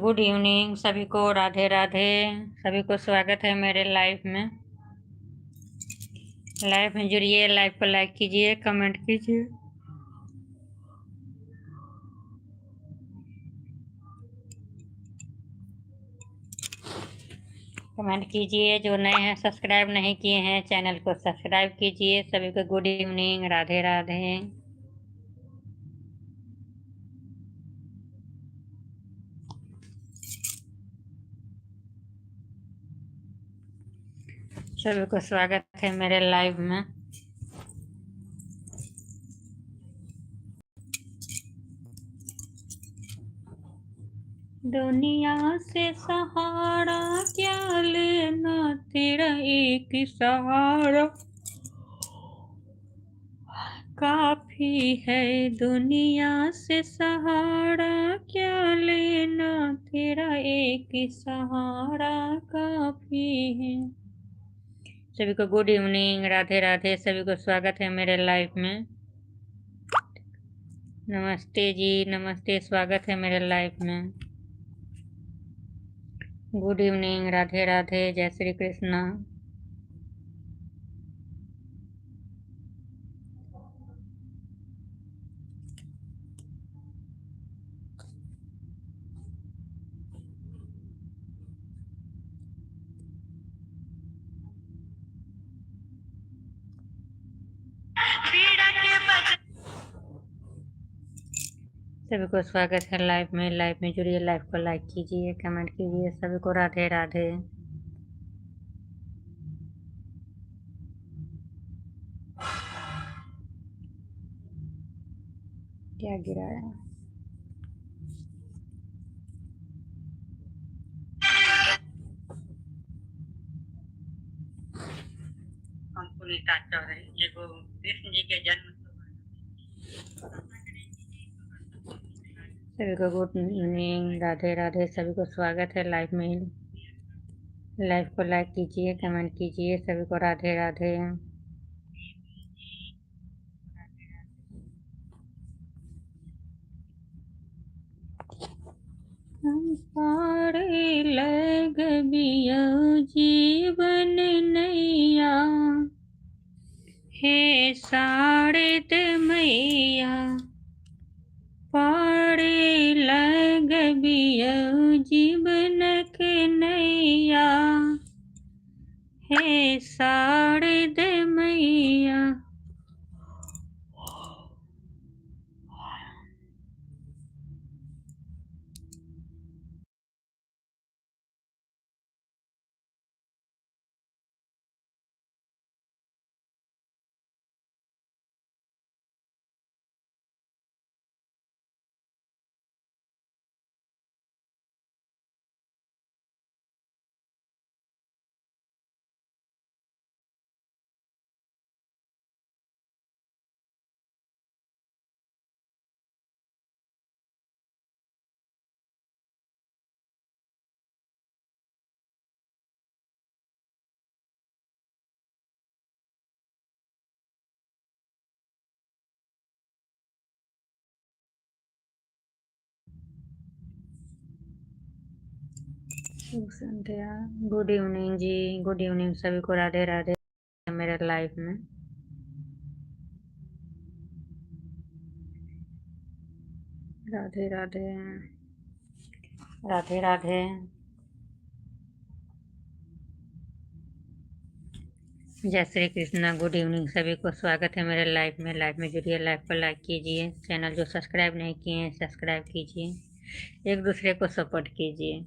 Good evening, सभी को राधे राधे। सभी को स्वागत है मेरे लाइव में। लाइव में जुड़िए, लाइव को लाइक कीजिए, कमेंट कीजिए। कमेंट कीजिए। जो नए हैं, सब्सक्राइब नहीं किए हैं, चैनल को सब्सक्राइब कीजिए। सभी को गुड इवनिंग, राधे राधे। सभी को स्वागत है मेरे लाइव में। दुनिया से सहारा क्या लेना, तेरा एक सहारा काफी है। दुनिया से सहारा क्या लेना, तेरा एक सहारा काफी है। सभी को गुड इवनिंग, राधे राधे। सभी को स्वागत है मेरे लाइव में। नमस्ते जी, नमस्ते, स्वागत है मेरे लाइव में। गुड इवनिंग, राधे राधे, जय श्री कृष्णा। सभी को स्वागत है लाइव में। लाइव में जुड़िए, लाइव को लाइक कीजिए, कमेंट कीजिए। सभी को राधे राधे। क्या गिराया? हम पुनीता चौधरी, एगो कृष्ण जी के जन्म। सभी को गुड इवनिंग, राधे राधे। सभी को स्वागत है लाइव में। लाइव को लाइक कीजिए, कमेंट कीजिए। सभी को राधे राधे। हम पारे लग बिया जीवन नैया, हे साड़े मैया। पारे लग बिया जीवन के नैया, हे साड़े दे मैया। शुभ संध्या, गुड इवनिंग जी, गुड इवनिंग सभी को, राधे राधे मेरे लाइफ में। राधे राधे, राधे राधे। जय श्री कृष्णा, गुड इवनिंग सभी को, स्वागत है मेरे लाइफ में। लाइफ में जुड़िए, लाइफ को लाइक कीजिए, चैनल जो सब्सक्राइब नहीं किए हैं सब्सक्राइब कीजिए, एक दूसरे को सपोर्ट कीजिए।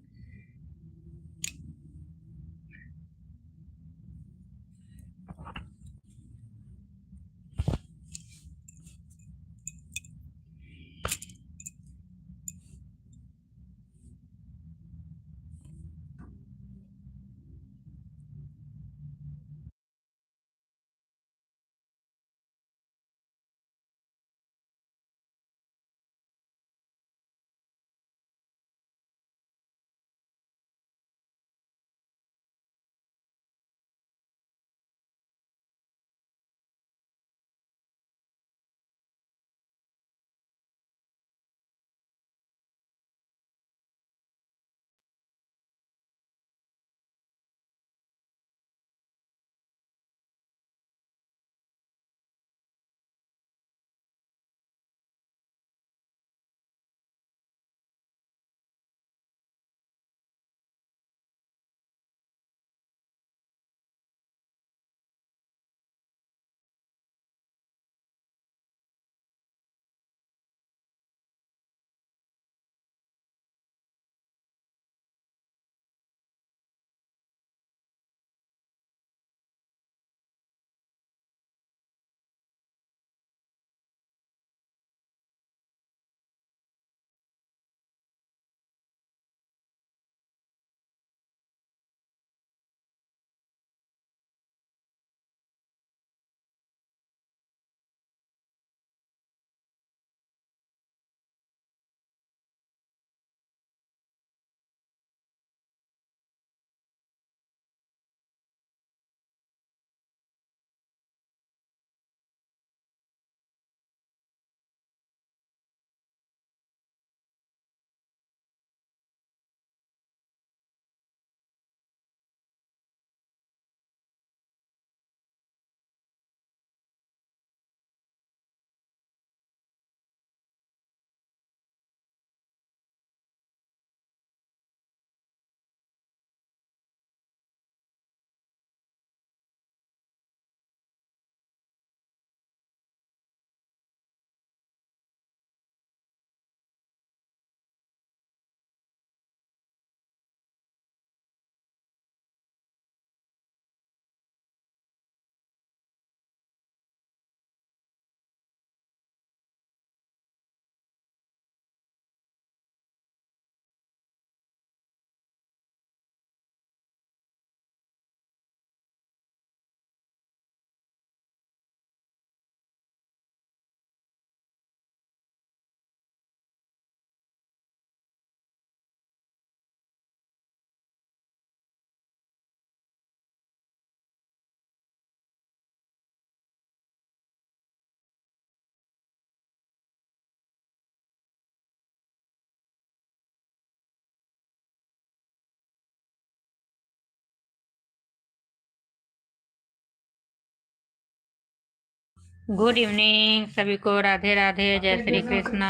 गुड इवनिंग सभी को, राधे राधे, जय श्री कृष्णा।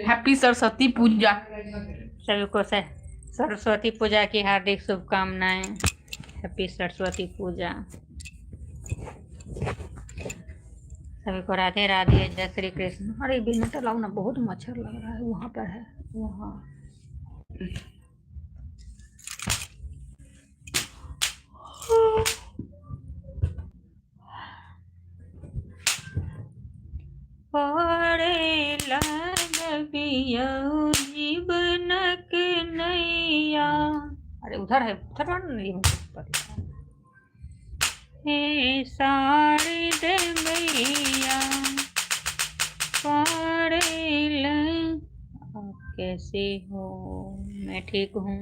हैप्पी सरस्वती पूजा। सभी को सरस्वती पूजा की हार्दिक शुभकामनाएं। हैप्पी सरस्वती पूजा। सभी को राधे राधे, जय श्री कृष्ण। अरे बिना लाओ ना, बहुत मच्छर लग रहा है। वहाँ पर है, वहाँ। पारे लगबियौ जीवनक नैया। अरे उधर है, उधर नहीं पर। हे शारद मैया पारे ल। आप कैसे हो? मैं ठीक हूँ।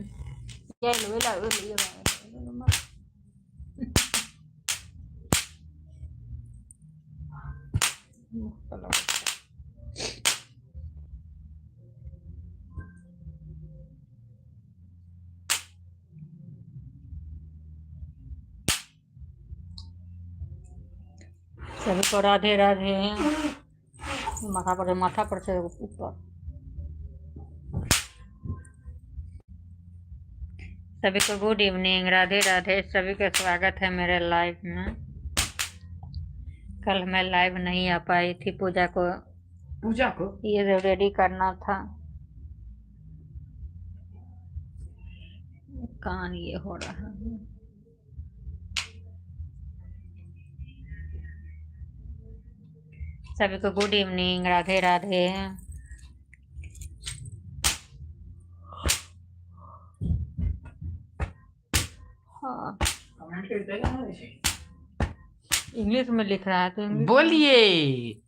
सभी को राधे राधे। माथा पर, माथा पर से ऊपर। सभी को गुड इवनिंग, राधे राधे। सभी का स्वागत है मेरे लाइव में। कल मैं लाइव नहीं आ पाई थी, पूजा को ये रेडी करना था। कान ये हो रहा है। सभी को गुड इवनिंग, राधे राधे। हाँ, इंग्लिश में लिख रहा है तो इंग्लिश में। बोलिए।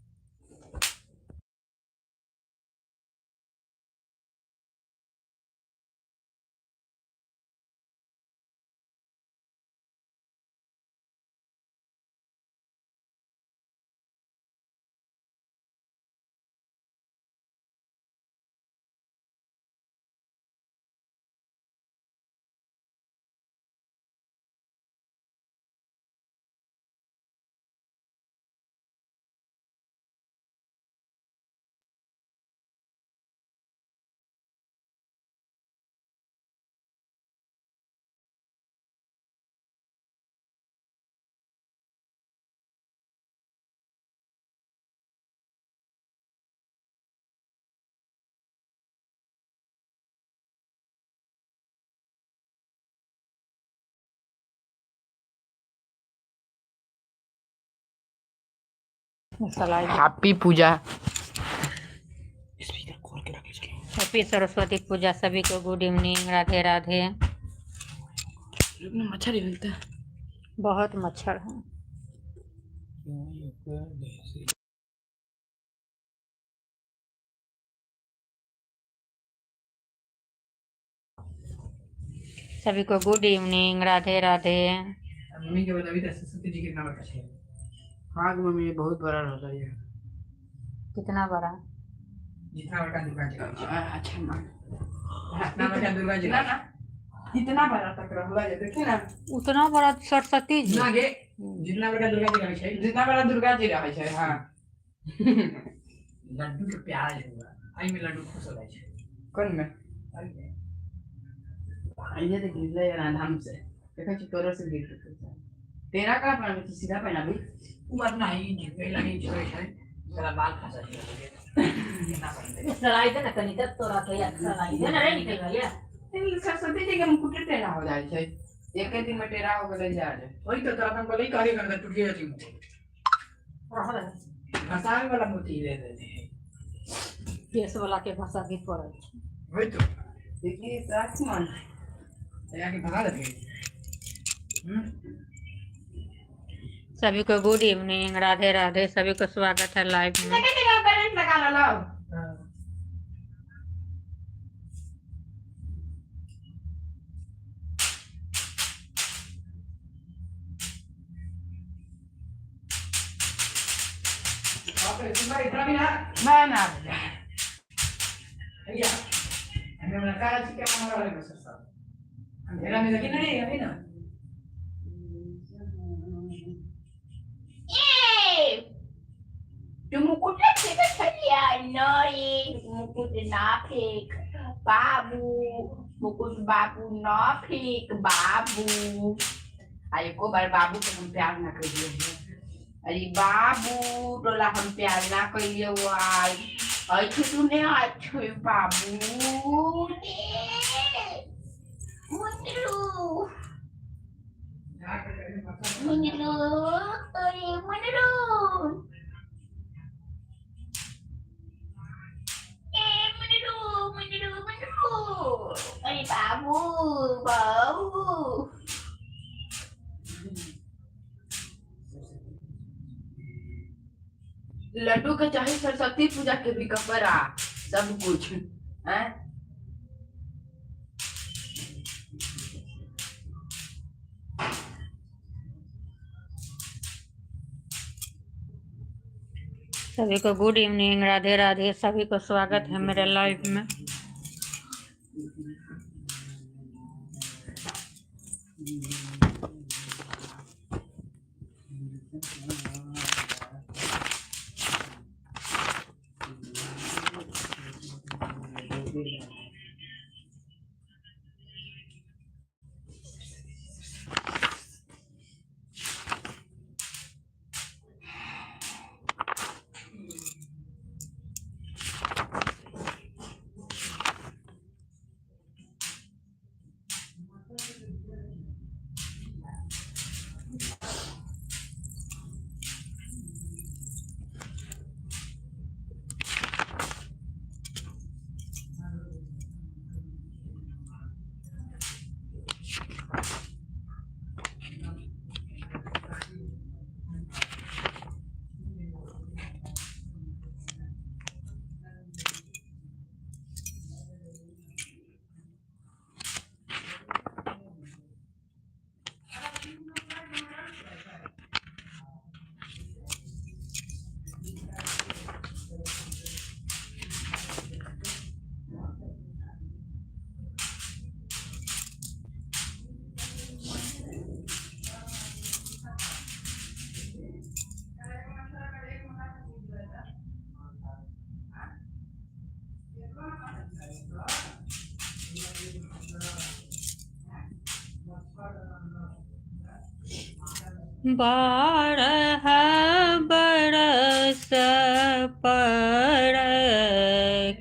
हैप्पी पूजा। स्पीकर खोल के रख चलो। हैप्पी सरस्वती पूजा सभी को गुड इवनिंग, राधे राधे। मच्छर ही मिलता है। बहुत मच्छर है। सभी को good evening, Radhe Radhe. Mummy के बताबी त सरस्वती जी कितना बड़का छै। हाँ मम्मी, बहुत बड़ा रहता है। कितना बड़ा? जितना बड़का दुर्गा जी रहै छै। अच्छा माँ, जितना बड़का दुर्गा जी ना ना, इतना बड़ा तक रहला है, देखी ना। उतना बड़ा सरस्वती जी? ना गे, जितना बड़का दुर्गा जी रहै छै। जितना बड़ा दुर्गा जी रहै छै। हाँ, लड्डू के प्याज हुआ, एहि में लड्डू खुश हो जाइ छै। कोन में? एहि में। ये देख ले धाम से देखै छी, तोरो से गिर के तेरा का पहनाबी छी, सीधा पहनाबी। उ बात ना है, झुकै लागी झुकै छै, साला बाल फंसा छै। केना बनतै? सलाई दे ना कनी तक तोरा के यार, सलाई दे ना रे, निकल गया। सरस्वती जी के मुकुट टेढ़ा हो जाइ छै, एके दिन में टेढ़ा हो गेलै जा रे। वही तो तोरा हम कहली कहली कर टूट गेल छै। फंसावे वाला मूर्ति ले ले है। केस वाला के भाषा भी पड़ल छै। वही तो। देखिए राख मन। यहाँ के भगा देते। सभी को गुड इवनिंग, राधे राधे। सभी को स्वागत है लाइव में। करंट लगा लो। इतना भी ना। ना ना। भैया हमें लगा है कि हमारा वाले में सर अंधेरा में लगी नहीं अभी ना। तू मुकुट फेंक छलिया नहीं, मुकुट ना फेंक बाबू, मुकुट बाबू ना फेंक बाबू। आ एको बार बाबू के हम प्यार ना करिए। अरे बाबू तोला हम प्यार ना करिए आई ऐसे तू ने अच्छे बाबू मुंडलू मुंडलू, अरे मुंडलू ए मुंडलू मुंडलू मुंडलू, अरे बाबू बाबू। लड्डू के चाहे सरस्वती पूजा के भी कपड़ा सब कुछ हैं। सभी को गुड इवनिंग, राधे राधे। सभी को स्वागत है मेरे लाइव में। 12 बरस पर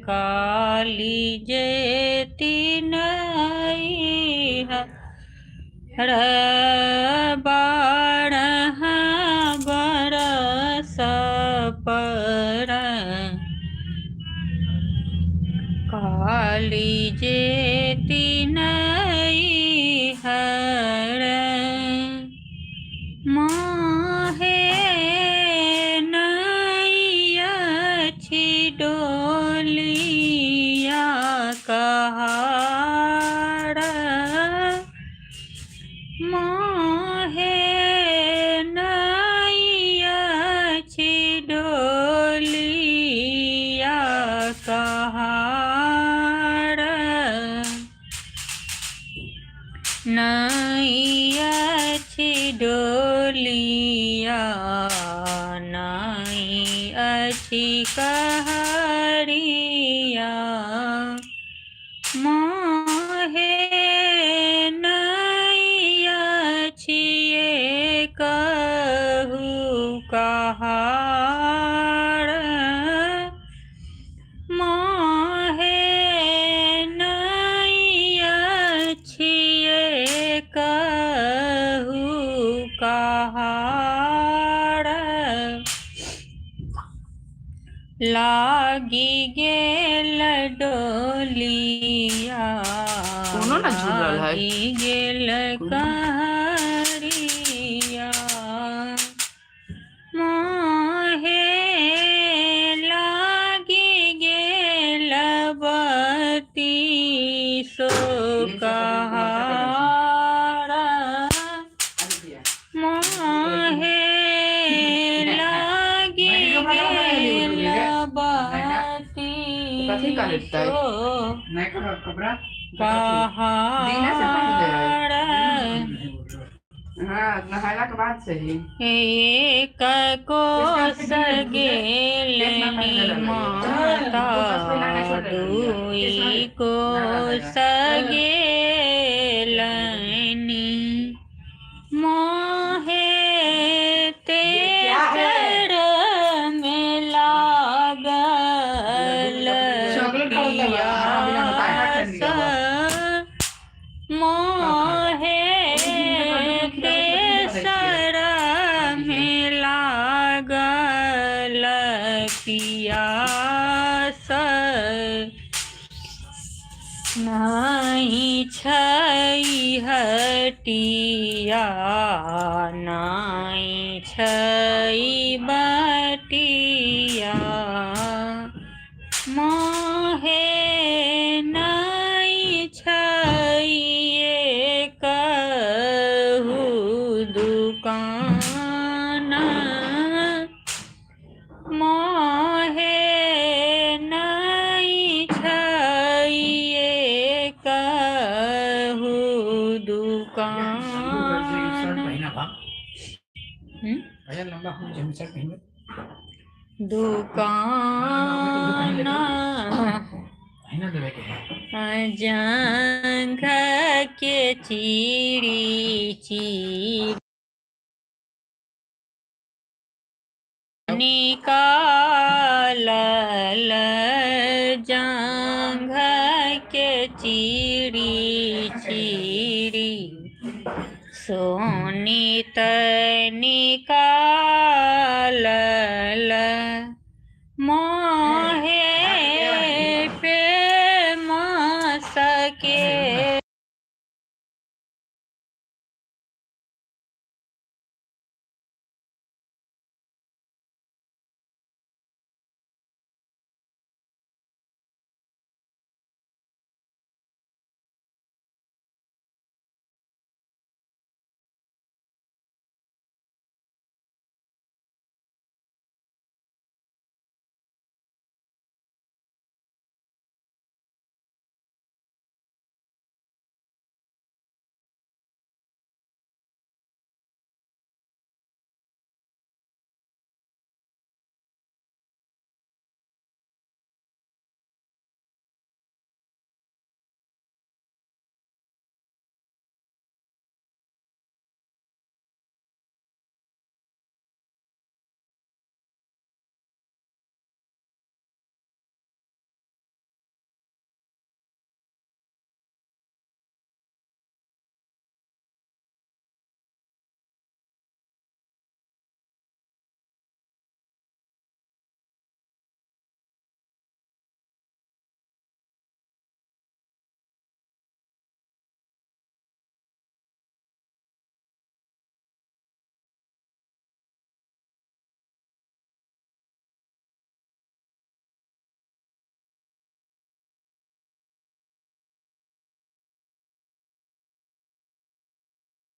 काली जेती नहीं है, 12 बरस पर काली जेती नहीं हर। माहे नहीं अच्छी डोलिया कहार, माहे नहीं अच्छी डोलिया कहार, नहीं अच्छी डोलिया नहीं अच्छी कहारिया, माहे नहीं अच्छी कहू कहार, माहे नहीं अच्छी कहू कहार। लागी गेल डोलिया कोनो ना झूल रहल है। लागी गेल कहरिया, माहे लागी गेल बती सो कहार, माहे लागी गेल बती कथी कहलतै? सो नहीं कपड़ा कपड़ा कहार। हाँ। नहायला के बाद से ही। एक कोस गेलनी माता, दुई कोस गेलनी, मोहे तेसर में लागल चॉकलेट खाओ तब, हाँ, बिना बताए हाथ ठंडी पियास, मोहे तेसर में लागल पियास, नहीं छै हटिया, नहीं छै बटिया, मोहे नहीं छै कहू दुकान, मोहे नहीं छै कहू दुकान। शर्ट पहिना बा। हम्म? भैया लंबा हो जाए, शर्ट पहिन। दुकान पहिना देवे के है। जंघ के चीरी चीर निकालल, जंघ के चीरी चीरी सोनित निकालल, मोहे प्रेम सके।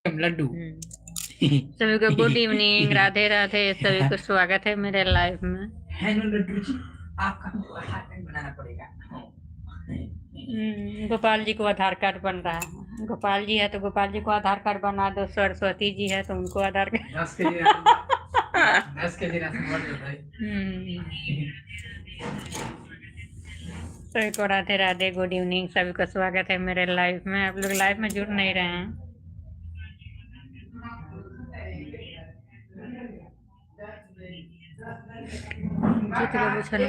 लड्डू। सभी को गुड इवनिंग, राधे राधे। सभी को स्वागत है मेरे लाइफ में। हेलो लड्डू जी, आपका हमको आधार कार्ड बनाना पड़ेगा। गोपाल जी को आधार कार्ड बन रहा है। गोपाल जी है तो गोपाल जी को आधार कार्ड बना दो, सरस्वती जी है तो उनको आधार कार्ड। 10 केजी, 10 केजी राशन बढ़ जाता है। सभी को राधे राधे, गुड इवनिंग। सभी को स्वागत है मेरे लाइफ में। आप लोग लाइफ में जुड़ नहीं रहे हैं। जीत बाबू छलू।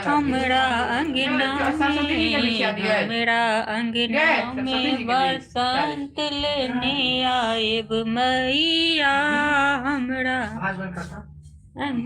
हमरा अंगना में, हमरा अंगना में बसंत लेने आएब मैया, हमरा आवाज बंद करता। अंग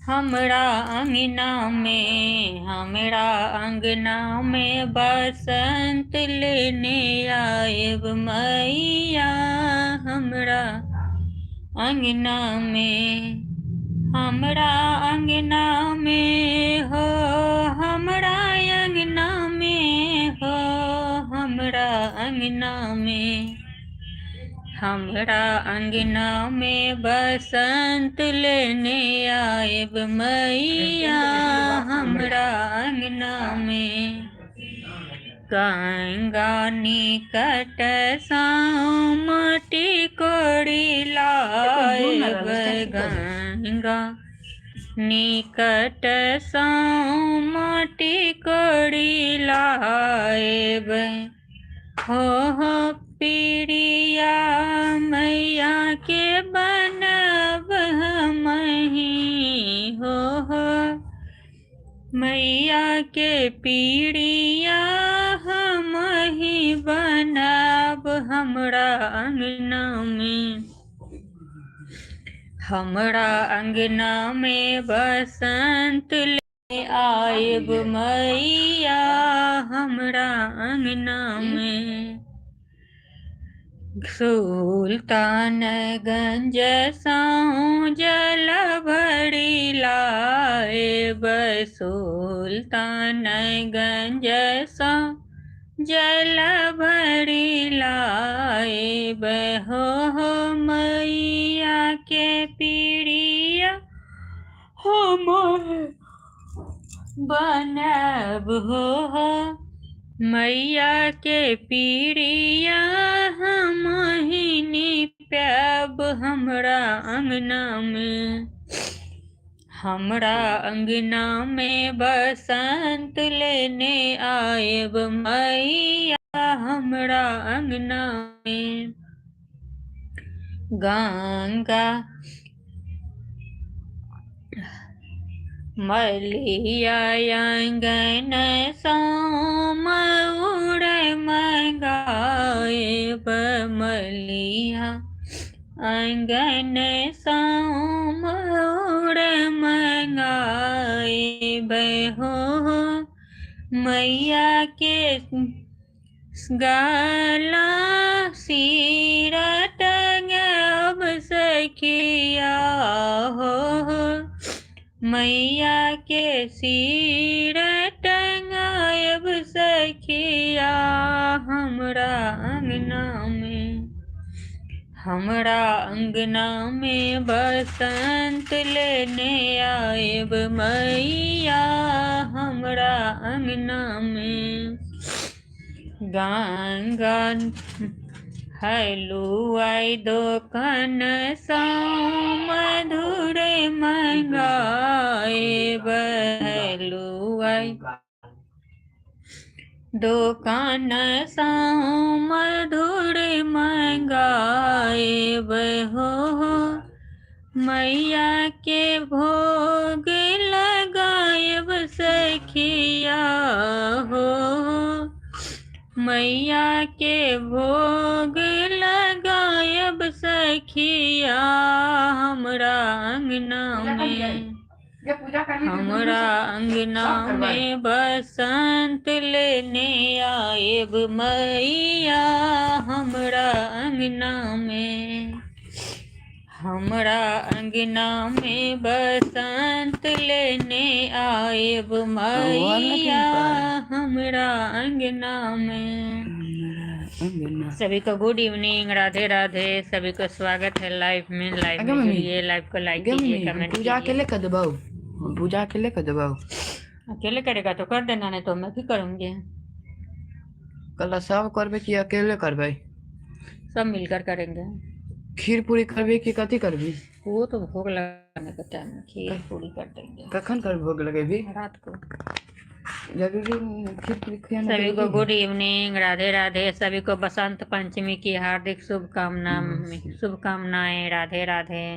हमरा अंगना में, हमरा अंगना में बसंत लेने आएब मैया हमरा अंगना में। हमरा अंगना में हो, हमरा अंगना में हो, हमरा अंगना में, हमरा अंगना में बसंत लेने आएब मैया हमरा अंगना में। गंगा निकट सा माटी कोड़ी लाएब, गंगा निकट सा माटी कोड़ी लाएब। हो पीड़िया मैया के बनब हमही, हो मैया के पीड़िया हमही बनब हमरा अंगना में। हमरा अंगना में बसंत ले आएब मैया हमरा अंगना में। सुल्तानगंज सा जल भरी लाएब, सुल्तानगंज सा जल भरी लाएब। हो मैया के पीड़िया हम बनब, हो मैया के पीड़िया हम ही निपैब हमरा अंगना में। हमरा अंगना में बसंत लेने आएब मैया हमरा अंगना में। गंगा मलिया अंगन सोम उड़ मंगाएब, मलिया अंगन सोम उड़ मंगाएब। हो मैया के गला सिरा टंगाब सखिया, हो मैया के सिर टंगायब सखिया हमरा अंगना में। हमरा अंगना में बसंत लेने आएब मैया हमरा अंगना में। गंगा हलुआई दोकान सा मधुर मंगाएब, हलुआई दोकान सा मधुर मंगाएब। हो मैया के भोग लगाएब सखिया, हो मैया के भोग लगाएब सखिया हमरा अंगना में। हमरा अंगना में बसंत लेने आएब मैया हमरा अंगना में। हमरा अंगना में बसंत लेने आएब मैया हमरा अंगना में। सभी को गुड इवनिंग, राधे राधे। सभी को स्वागत है लाइव में। लाइव में जुड़िए, लाइव को लाइक कीजिए, कमेंट पूजा कीजिए। अकेले कर देबौ, पूजा अकेले कर देबौ। अकेले करेगा तो कर देना, नहीं तो मैं भी करूँगी। कल सब करबे कि अकेले करबै? सब मिलकर करेंगे। खीर पूरी करबे कि कथी करबी? वो तो भोग लगाने के टाइम में खीर पूरी कर देंगे। कखन कर भोग लगेबी? रात को। जरूरी खीर पूरी खियाना सभी को जरूरी है? Good evening, Radhe Radhe. सभी को बसंत पंचमी की हार्दिक शुभकामनाएं। राधे राधे।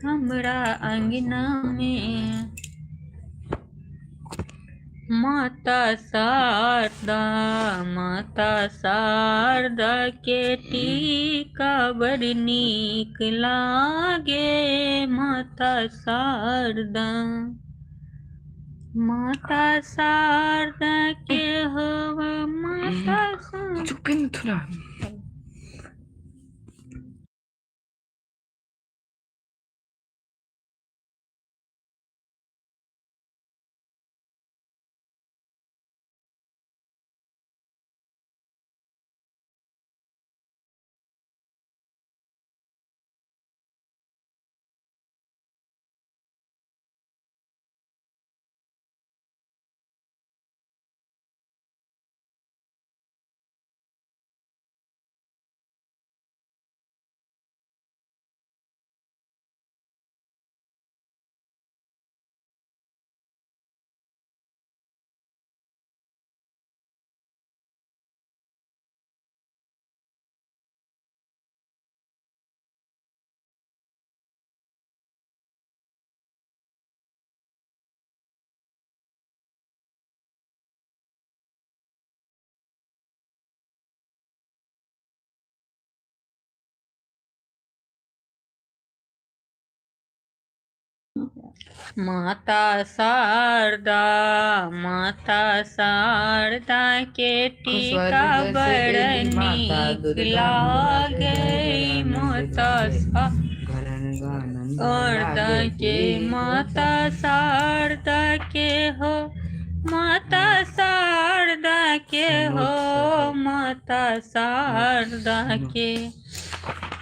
हमरा अंगना में माता शारदा, माता शारदा के टीका बड़ नीक लागे। माता शारदा, माता शारदा के हो माता चुप। माता शारदा, माता शारदा के टीका बड़ नीक लागे। माता शारदा के, माता शारदा के हो, माता शारदा के हो, माता शारदा के,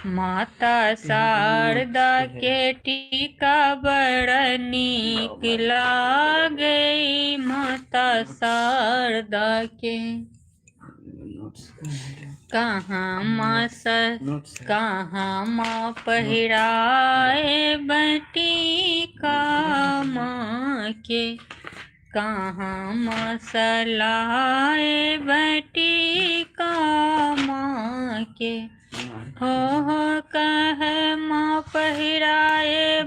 माता शारदा के टीका बड़ नीक लागे। माता शारदा के कहाँ माँ कहाँ माँ पहिराए बटी का माँ के, कहाँ माँ सलाए बटी का माँ के, हो कह माँ पहिराए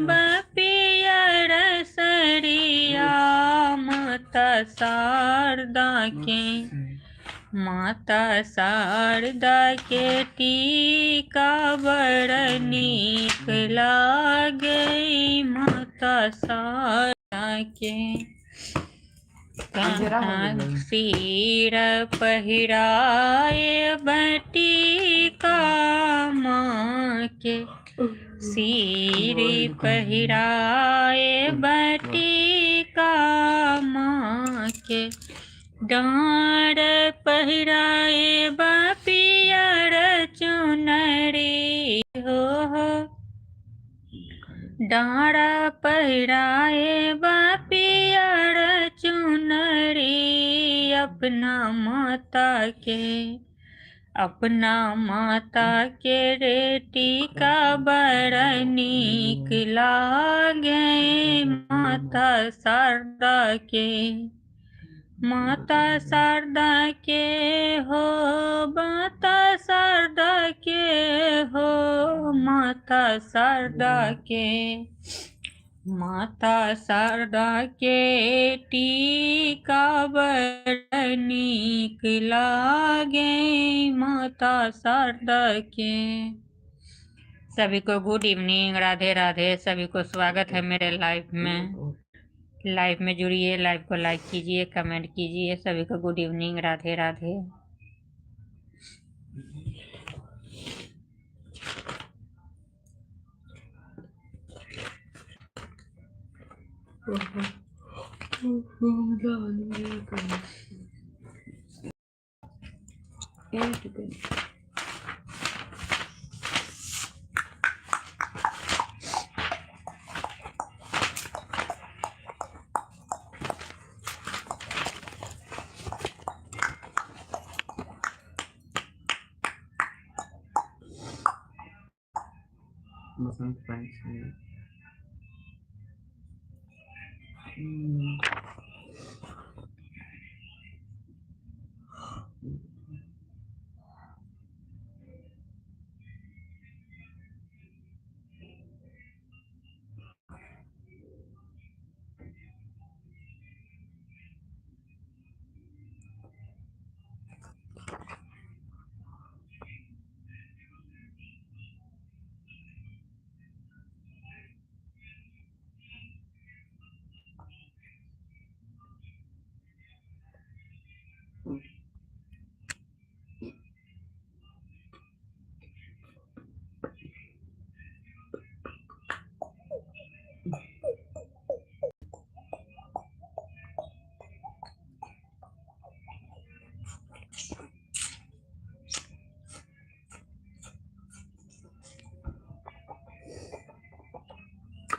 पियर सरिया। माता शारदा के, माता शारदा के टीका बड़ नीक लागे। माता शारदा के कहाँ सिर पहिराए बटी का माँ के, सिर पहिराए बटी का माँ के, डाँड़ पहिराए पियर चुनरी हो, डाँड़ पहिराए पियर चुनरी। अपना माता के, अपना माता के रे टीका बड़ नीक लागे। माता शारदा के, माता शारदा के हो, माता शारदा के हो, माता शारदा के, माता शारदा के टीका बड़ नीक लागे। माता शारदा के। सभी को गुड इवनिंग, राधे राधे। सभी को स्वागत है मेरे लाइव में। लाइव में जुड़िए, लाइव को लाइक कीजिए, कमेंट कीजिए। सभी को good evening, Radhe Radhe. Basant Panchami.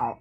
है।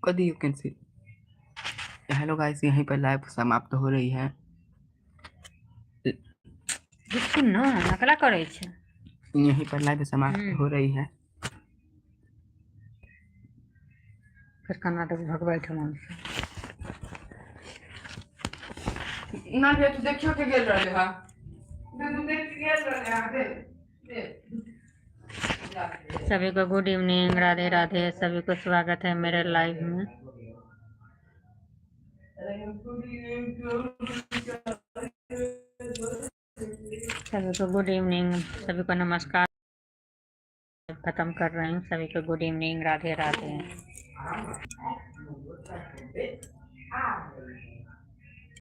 कदी you can see. Hello guys, यहीं पर लाइव समाप्त हो रही है। रुकू न, नकला करै छै। यहीं पर लाइव समाप्त हो रही है। फेर कर्नाटक भगबै ठमन से। ना भैया, तू देखियो के गेल रहले हा। तू देख के गेल रहले हा, दे दे। सभी को गुड इवनिंग, राधे राधे। सभी को स्वागत है मेरे लाइव में। सभी को गुड इवनिंग, सभी को नमस्कार। खत्म कर रही हूँ। सभी को गुड इवनिंग, राधे राधे।